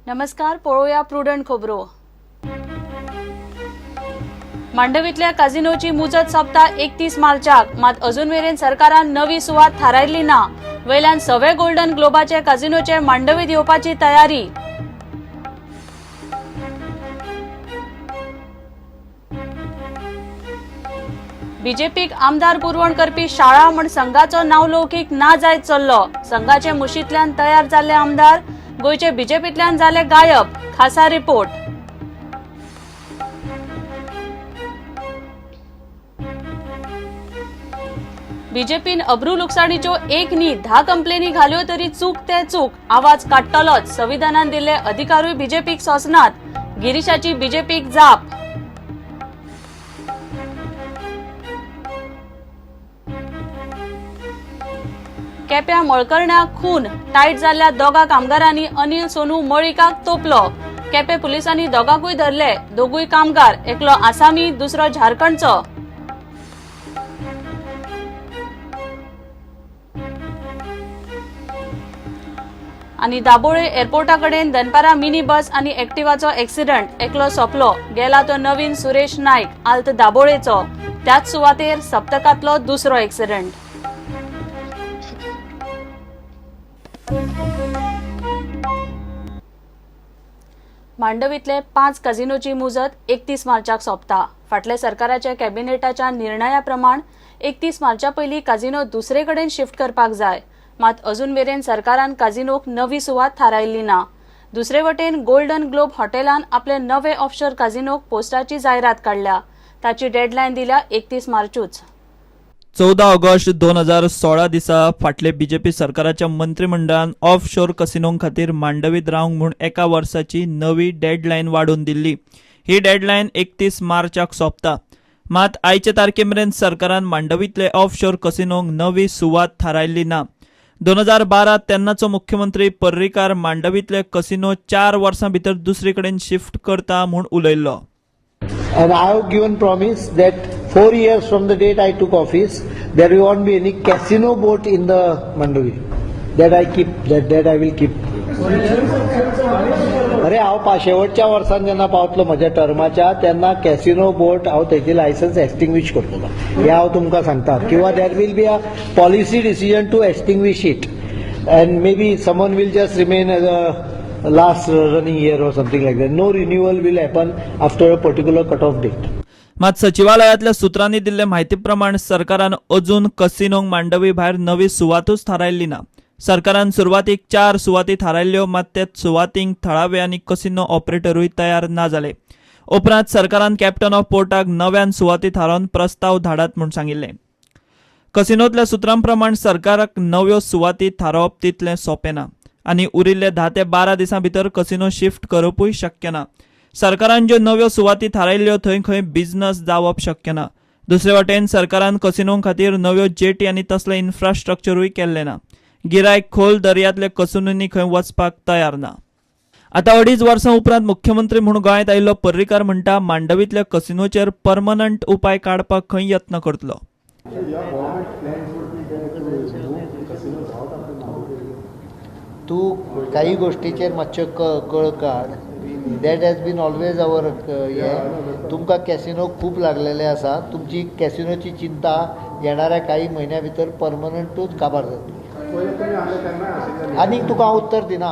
नमस्कार, पळोवया प्रुडंट खबरो. मांडवीतल्या काझिनोची मुजत सोंपता 31 मार्चाक, मात अजून मेरेन सरकारान नवी सुवात थारायल्ली ना. वयल्यान सवे गोल्डन ग्लोबाचे काझिनोचे मांडवीत येवपाची तयारी. बीजेपीक आमदार पुरवण करपी शाळा म्हण संघाचो नांवलौकीक ना जायत चल्लो. संघाचे मुशींतल्यान तयार जाल्ले आमदार गोंयचे बीजेपींतल्यान जाले गायब. खासा रिपोर्ट. बीजेपीन अब्रू लुकसाणीच्यो एक न्ही 10 कंप्लेनी घाल्यो तरी चूक ते चूक, आवाज काडटलोच. संविधानान दिल्ले अधिकारूय बीजेपीक सोंसनात. गिरीशाची बीजेपीक जाप. केप्यां मळकर्ण्या खून, टायट जाल्ल्या दोगा कामगारांनी अनिल सोनू मळिकाक तोपलो. केपें पुलिसांनी दोगांकूय धरले. दोगूय कामगार, एकलो आसामी, दुसरो झारखंडचो. आनी दाबोळे एअरपोर्टा कडेन दनपारा मिनी बस आनी एक्टिवाचो एक्सिडंट, एकलो सोंपलो. गेला तो नवीन सुरेश नायक, आल्त दाबोळेचो. त्याच सुवातेर सप्तकांतलो दुसरो एक्सिडंट. मांडवीतले 5 काझिनोची मुजत 31 मार्चाक सोंपता. फाटल्या सरकाराच्या कॅबिनेटाच्या निर्णया प्रमाण 31 मार्चा पयलीं काझिनो दुसरे कडेन शिफ्ट करपाक जाय. मात अजून मेरेन सरकारान काझिनोक नवी सुवात थारायल्ली ना. दुसरे वटेन गोल्डन ग्लोब हॉटेलान आपले नवे ऑफशोर काझिनोक पोस्टाची जायरात काडल्या. ताची डेडलायन दिल्या 31 मार्चूच. 14 ऑगस्ट 2016 दिसा फाटले बीजेपी सरकाराच्या मंत्रिमंडळान ऑफशोर कसिनों खातीर मांडवीत रावंक म्हूण एका वर्साची नवी डेडलायन वाडोवन दिल्ली. ही डेडलायन 31 मार्चाक सोंपता. मात आयचे तारखे मेरेन सरकारान मांडवीतले ऑफशोर कसिनोंक नवी सुवात थारायल्ली ना. 2012 तेन्नाचो मुख्यमंत्री पर्रीकार मांडवीतले कसिनो 4 वर्सां भितर दुसरे कडेन शिफ्ट करता म्हूण उलयल्लो. And I have given promise that 4 years from the date I took office, there won't be any casino boat in the Mandavi. That I keep, that I will keep. अरे हांव शेवटच्या वर्सान जेन्ना पावतलो म्हज्या टर्माच्या तेन्ना कॅसिनो बोट हांव तेजी लायसन्स एक्सटिंग्विश करतलो, हें हांव तुमकां सांगता. किंवा there will be a policy decision to extinguish it and maybe someone will just remain as a last running year or something like that. No renewal will happen after a particular cut-off date. मात सचिवालयातल्या सूत्रांनी दिल्ले म्हायती प्रमाण सरकारान अजून कसिनोंक मांडवी भायर नवी सुवातूच थारायल्ली ना. सरकारान सुरवातीक 4 सुवाती थारायल्ल्यो, मात त्या सुवातींक थळावे आनी कसिनो ऑपरेटरूय तयार ना जाले. उपरांत सरकारान कॅप्टन ऑफ पोर्टाक नव्यान सुवाती थारावन प्रस्ताव धाडात म्हूण सांगिल्लें. कसिनोतल्या सुत्रां प्रमाण सरकाराक नव्यो सुवाती थारावप तितलें सोंपें ना आनी उरिल्ले 10 ते 12 दिसां भितर कसिनो शिफ्ट करपूय शक्य ना. सरकारान ज्यो नव्यो सुवाती थारायल्ल्यो थंय खंय बिझनस जावप शक्य ना. दुसरे वटेन सरकारान कसिनों खातीर नव्यो जेटी आनी तसलें इन्फ्रास्ट्रक्चरूय केल्लें ना. गिरायक खोल दर्यांतले कसिनोंनी खंय वचपाक तयार ना. आतां 2.5 वर्सां उपरांत मुख्यमंत्री म्हूण गोंयांत आयिल्लो पर्रीकार म्हणटा मांडवीतल्या कसिनोचेर परमनंट उपाय काडपाक खंय यत्न करतलो. तूं काही गोष्टीचेर मातश्यो कळ काड. That has been always our हें. तुमकां कॅसिनो खूब लागलेले आसा. तुमची कॅसिनोची चिंता येणाऱ्या काही म्हयन्या भितर परमनंटूच काबार जातली. आनीक तुका हांव उत्तर दिना.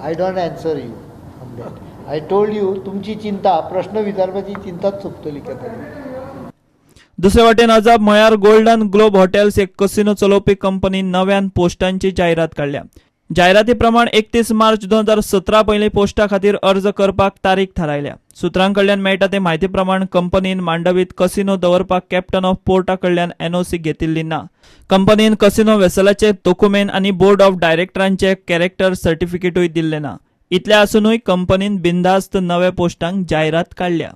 I don't answer you on that. I told you तुमची चिंता, प्रश्न विचारपाची चिंताच सोंपतली केन्ना. दुसरे वटेन अजाप म्हळ्यार गोल्डन ग्लोब हॉटेल्स एक कसिनो चलोवपी कंपनी नव्यान पोस्टांची जायरात काडल्या. जायराती प्रमाण 31 मार्च 2017 पयलीं पोस्टा खातीर अर्ज करपाक तारीख थारायल्या. सुत्रां कडल्यान मेळटा ते म्हायती प्रमाण कंपनीन मांडवीत कसिनो दवरपाक कॅप्टन ऑफ पोर्टा कडल्यान एनओसी घेतिल्ली ना. कंपनीन कसिनो वेसलाचे दोकुमेंत आनी बोर्ड ऑफ डायरेक्टरांचे कॅरेक्टर सर्टिफिकेटूय दिल्ले ना. इतले आसुनूय कंपनीन बिनधास्त नव्या पोस्टांक जायरात काडल्या.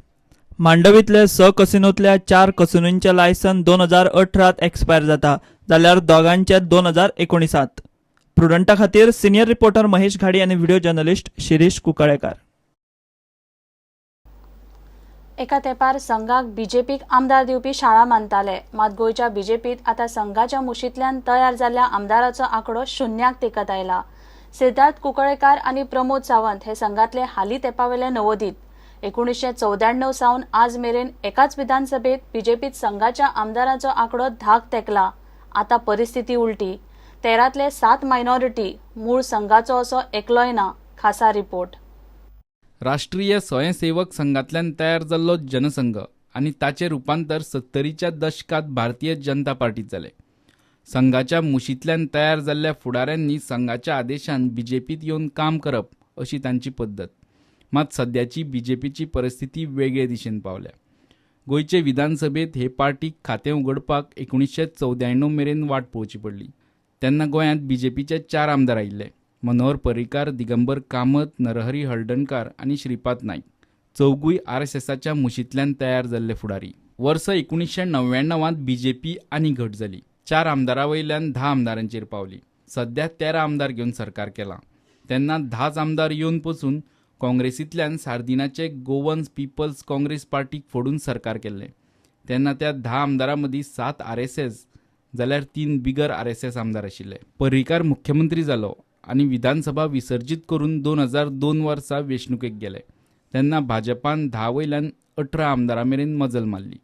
मांडवीतले 6 कसिनोतल्या 4 कसिनोंचे लायसन 2018 एक्सपायर जाता, जाल्यार दोगांचे 2019. प्रुडंटा खातीर सिनियर रिपोर्टर महेश घाडी आनी व्हिडिओ जर्नलिस्ट शिरीष कुंकळेकार. एका तेंपार संघाक बीजेपीक आमदार दिवपी शाळा मानताले. मात गोंयच्या बीजेपीत आतां संघाच्या मुशींतल्यान तयार जाल्ल्या आमदाराचो आंकडो शून्याक तेकत आयला. सिद्धार्थ कुंकळेकार आनी प्रमोद सावंत हे संघातले हाली तेंपावेले नवोदीत. 1994 सावन आज मेरेन एकाच विधानसभेत बीजेपीत संघाच्या आमदारांचो आंकडो 10क तेंकला. आतां परिस्थिती उलटी. 13तले 7 मायनॉरिटी, मूळ संघाचो असो एकलोय ना. खासा रिपोर्ट. राष्ट्रीय स्वयंसेवक संघातल्यान तयार जाल्लो जनसंघ आनी ताचें रुपांतर 70च्या दशकांत भारतीय जनता पार्टीत जालें. संघाच्या मुशींतल्यान तयार जाल्ल्या फुडाऱ्यांनी संघाच्या आदेशान बीजेपीत येवन काम करप अशी तांची पद्दत. मात सद्याची बीजेपीची परिस्थिती वेगळे दिशेन पावल्या. गोंयचे विधानसभेत हे पार्टीक खातें उगडपाक 1994 मेरेन वाट पळोवची पडली. तेन्ना गोंयांत बीजेपीचे 4 आमदार आयिल्ले: मनोहर पर्रीकार, दिगंबर कामत, नरहरी हळदणकार आनी श्रीपाद नायक. चौगूय आरएसएसाच्या मुशींतल्यान तयार जाल्ले फुडारी. वर्स 1999त बीजेपी आनी घट जाली. 4 आमदारां वयल्यान 10 आमदारांचेर पावली. सद्या 13 आमदार घेवन सरकार केलां. तेन्ना 10 आमदार येवन पसून काँग्रेसींतल्यान सार्दिनाचे गोवन पीपल्स काँग्रेस पार्टीक फोडून सरकार केल्लें. तेन्ना त्या 10 आमदारां मदीं 7 आरएसएस जाल्यार 3 बिगर आरएसएस आमदार आशिल्ले. पर्रीकार मुख्यमंत्री जालो आनी विधानसभा विसर्जीत करून 2002 वर्सा वेंचणुकेक गेले. तेन्ना भाजपान 10 वयल्यान 18 आमदारां मेरेन मजल मारली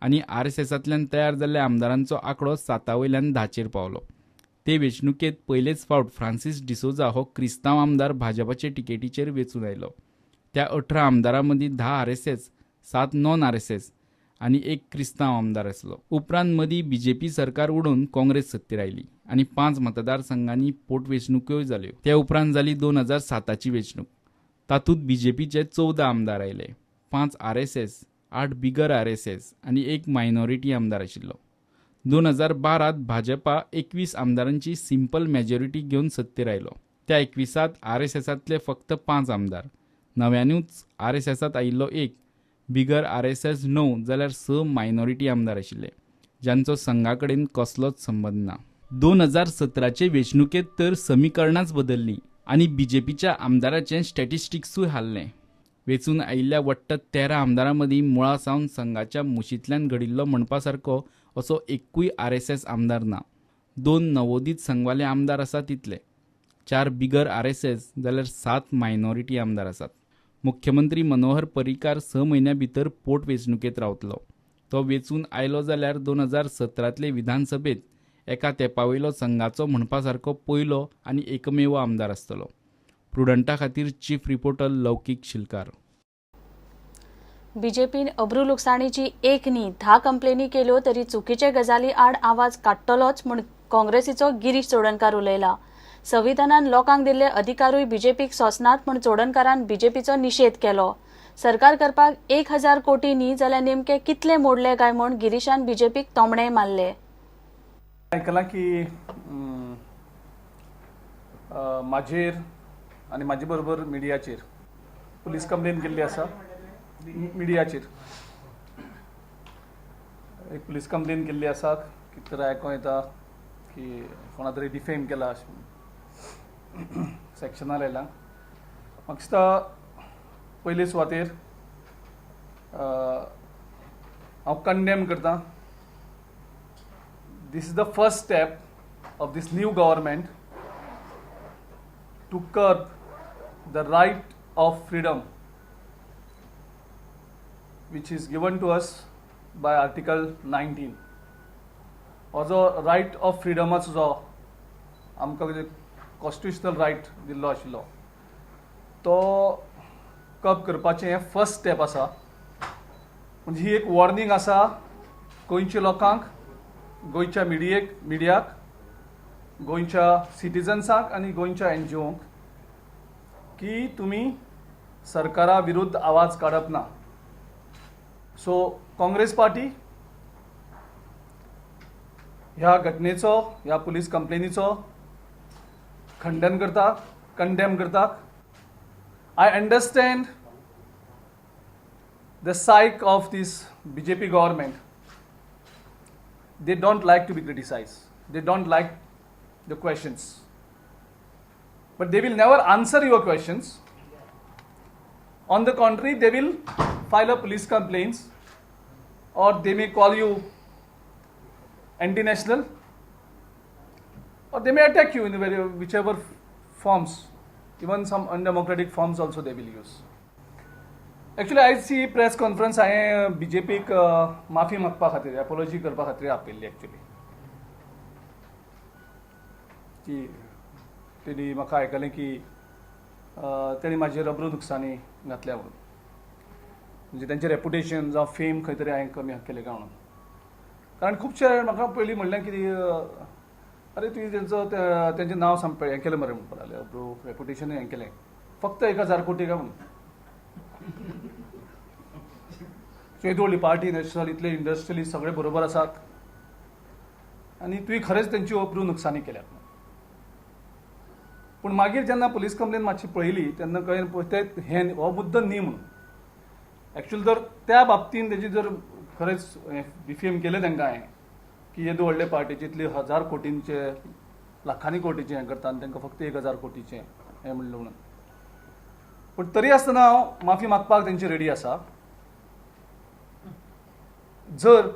आनी आरएसएसांतल्यान तयार जाल्ल्या आमदारांचो आंकडो 7 वयल्यान 10चेर पावलो. ते वेंचणुकेंत पयलेच फावट फ्रांसीस डिसोजा हो क्रिस्तांव आमदार भाजपाचे तिकेटीचेर वेंचून आयलो. त्या 18 आमदारां मदीं 10 आरएसएस, 7 नॉन आरएसएस आनी 1 क्रिस्तांव आमदार आसलो. उपरांत मदीं बीजेपी सरकार उडोवन काँग्रेस सत्तेर आयली आनी 5 मतदारसंघांनी पोटवेंचणुक्योय जाल्यो. त्या उपरांत जाली 2007ची वेंचणूक. तातूंत बीजेपीचे 14 आमदार आयले. 5 आरएसएस, 8 बिगर आरएसएस आनी 1 मायनॉरिटी आमदार आशिल्लो. 2012त भाजपा 21 आमदारांची सिंपल मेजॉरिटी घेवन सत्तेर आयलो. त्या 21त आरएसएसांतले फक्त 5 आमदार, नव्यानूच आरएसएसांत आयिल्लो 1, बिगर आरएसएस 9 जाल्यार 6 मायनॉरिटी आमदार आशिल्ले, जांचो संघा कडेन कसलोच संबंद ना. 2017चे वेंचणुकेंत तर समीकरणांच बदल्लीं आनी बीजेपीच्या आमदाराचें स्टॅटिस्टिक्सूय हाल्लें. वेंचून आयिल्ल्या वट्ट 13 आमदारां मदीं मुळा सावन संघाच्या मुशींतल्यान घडिल्लो म्हणपा सारको असो एकूय आरएसएस आमदार ना. 2 नवोदीत संघवाले आमदार आसात तितले, 4 बिगर आरएसएस जाल्यार 7 मायनॉरिटी आमदार आसात. मुख्यमंत्री मनोहर पर्रीकार 6 म्हयन्यां भितर पोटवेंचणुकेंत रावतलो. तो वेंचून आयलो जाल्यार 2017तले विधानसभेत एका तेंपा वयलो संघाचो म्हणपा सारको पयलो आनी एकमेव आमदार आसतलो. प्रुडंटा खातीर चीफ रिपोर्टर लौकीक शिलकार. बीजेपीन अब्रू लुकसाणीची 1 न्ही 10 कंप्लेनी केल्यो तरी चुकीचे गजाली आड आवाज काडटलोच म्हूण काँग्रेसीचो गिरीश चोडणकार उलयला. संविधानान लोकांक दिल्ले अधिकारूय बीजेपीक सोंसनात म्हूण चोडणकारान बीजेपीचो निशेध केलो. सरकार करपाक 1000 कोटी न्ही जाल्यार नेमके कितले मोडले काय म्हूण गिरीशान बीजेपीक तोमणेय मारले. आयकलां की म्हाजेर आनी म्हाजे बरोबर मिडियाचेर पुलीस कंप्लेन केल्ली आसा. मिडियाचेर एक पुलीस कंप्लेन केल्ली आसा. कितें तरी आयकों येता की कोणा तरी डिफेम केला अशें म्हणून सेक्शनार आयला. म्हाका दिसता पयले सुवातेर हांव कंडेम करता. This is the first step of this new government to curb the right of freedom which is given to us by Article 19. हो जो रायट ऑफ फ्रिडमाचो जो आमकां कॉन्स्टिट्युशनल रायट दिल्लो आशिल्लो तो कर्ब करपाचें हें फर्स्ट स्टेप आसा. म्हणजे ही एक वॉर्निंग आसा गोंयच्या लोकांक, गोंयच्या मिडियेक, मिडियाक, गोंयच्या सिटीजन्सांक आनी गोंयच्या एनजीओंक की तुमी सरकारा विरुद्ध आवाज काडप ना. सो काँग्रेस पार्टी ह्या घटनेचो, ह्या पुलीस कंप्लेनीचो खंडन करता, कंडेम करता. I understand the psyche of this BJP government. They don't like to be criticized. They don't like the questions. But they will never answer your questions. On the contrary, they will file a police complaints or they may call you anti-national or they may attack you in the very whichever forms, even some undemocratic forms also they will use. Actually आयज ही press conference हांवें B J पीक माफी मागपा खातीर, apiology करपा खातीर आपयल्ली actually, की तेणी म्हाका आयकलें की तेणी म्हाजेर अब्रू नुकसानी घातल्या म्हणून, म्हणजे तेंचें रेपुटेशन जावं फेम खंय तरी हांवें कमी केलें काय म्हणून. कारण खुबशे म्हाका पयलीं म्हणलें की अरे तुवें तेंचो तेंचें नांव सामकें हें केलें मरे म्हणपाक लागले, अब्रू रेपुटेशन हें केलें फक्त 1000 कोटी काय म्हणून. सो येदी व्हडली पार्टी नॅशनल, इतले इंडस्ट्रियली सगळे बरोबर आसात आनी तुवें खरेंच तेंची अब्रू नुकसानी केल्या. पूण मागीर जेन्ना पुलीस कंप्लेन मातशी पळयली तेन्ना कळ्ळें ते हें हो मुद्दो न्ही म्हणून. एक्चुअली जर त्या बाबतीन तेजी जर खरेंच डिफेम केलें तांकां हांवें की येदे व्हडले पार्टीचे इतले 1000 कोटींचे, लाखांनी कोटीचें हें करता आनी तांकां फक्त 1000 कोटीचें हें म्हणलें म्हणून. पूण तरी आसतना हांव माफी मागपाक तेंची रेडी आसा. जर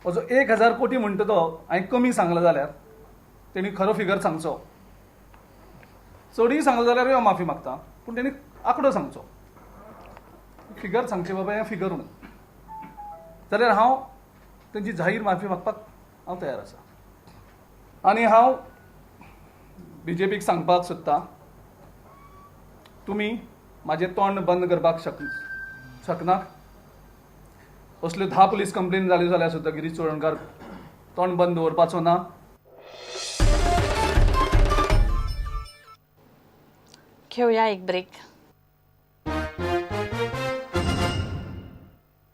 हो जो 1000 कोटी म्हणटा तो हांवें कमी सांगला जाल्यार तेणी खरो फिगर सांगचो, चडूय सांगलो जाल्यारूय हांव माफी मागता, पूण तेणी आंकडो सांगचो, फिगर सांगचें बाबा हें फिगर म्हणून, जाल्यार हांव तेंची जाहीर माफी मागपाक हांव तयार आसा. आनी हांव बी जे पीक सांगपाक सोदता, तुमी म्हाजें तोंड बंद करपाक शकना. असल्यो 10 पुलीस कंप्लेन जाल्यो जाल्यार सुद्दां गिरीश चोडणकार तोंड बंद दवरपाचो ना. घेऊया एक ब्रेक.